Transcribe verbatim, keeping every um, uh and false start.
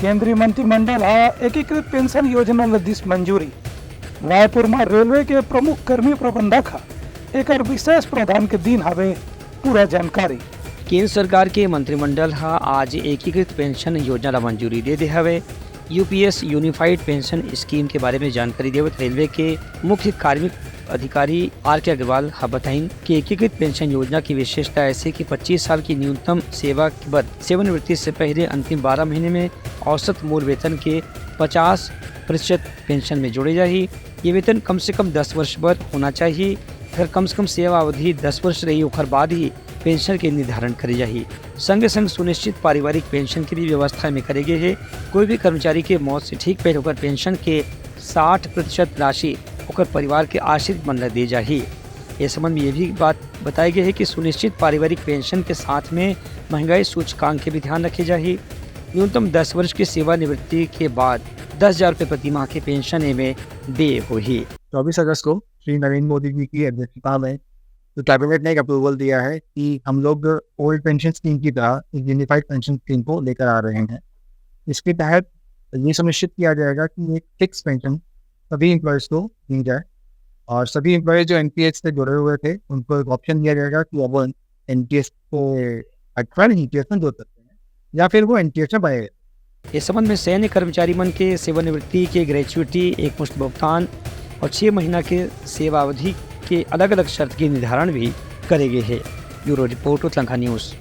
केंद्रीय मंत्रिमंडल ह एकीकृत पेंशन योजना ल दिस मंजूरी। रायपुर म रेलवे के प्रमुख कर्मी प्रबंधक ह एकर विशेष प्रावधान के दिन हवे पूरा जानकारी। केंद्र सरकार के मंत्रिमंडल ह आज एकीकृत पेंशन योजना ल मंजूरी दे दे हवे। यूपीएस, यूनिफाइड पेंशन स्कीम के बारे में जानकारी देवत रेलवे के मुख्य कार्मिक अधिकारी आर के अग्रवाल ह बताइन कि एकीकृत पेंशन योजना की विशेषता ऐसे कि पच्चीस साल की न्यूनतम सेवा के बाद सेवानिवृत्ति से पहले अंतिम बारह महीने में औसत मूल वेतन के पचास प्रतिशत पेंशन में जोड़े जाही। ये वेतन कम से कम दस वर्ष बर होना चाहिए। अगर कम से कम सेवा अवधि दस वर्ष रही, ओकर बाद ही पेंशन के निर्धारण करे जाही। संगे संग सुनिश्चित पारिवारिक पेंशन की भी व्यवस्था में करे गे हे। कोई भी कर्मचारी के मौत से ठीक पहले ओकर पेंशन के साठ प्रतिशत राशि ओकर परिवार के आश्रित मन ल दे जाही। ये संबंध में ये भी बात बताई गई है कि सुनिश्चित पारिवारिक पेंशन के साथ में महंगाई सूचकांक के भी ध्यान रखे जाही। न्यूनतम दस वर्ष की सेवानिवृत्ति के बाद दस हजार रुपये प्रति माह की पेंशन एमे दे होही। चौबीस अगस्त को श्री नरेंद्र मोदी जी की अध्यक्षता में तो कैबिनेट ने एक अप्रूवल दिया है कि हम लोग ओल्ड पेंशन स्कीम की तरह एक यूनिफाइड पेंशन स्कीम को लेकर आ रहे हैं। इसके तहत ये सुनिश्चित किया जाएगा कि एक फिक्स पेंशन सभी एम्प्लॉयज को दी जाए और सभी एम्प्लॉयज जो एनपीएस से जुड़े हुए थे उनको एक ऑप्शन दिया जाएगा कि अब वो एनपीएस को हटकर ईपीएस में जुड़ सकते हैं या फिर वो एनपीएस में बने। इस संबंध में सैन्य कर्मचारी मन के सेवानिवृत्ति के ग्रेच्युटी, एक मुश्त भुगतान और छह महीना के सेवा अवधि के अलग-अलग शर्त के निर्धारण भी करे गए हैं। Bureau report, Utlanka news.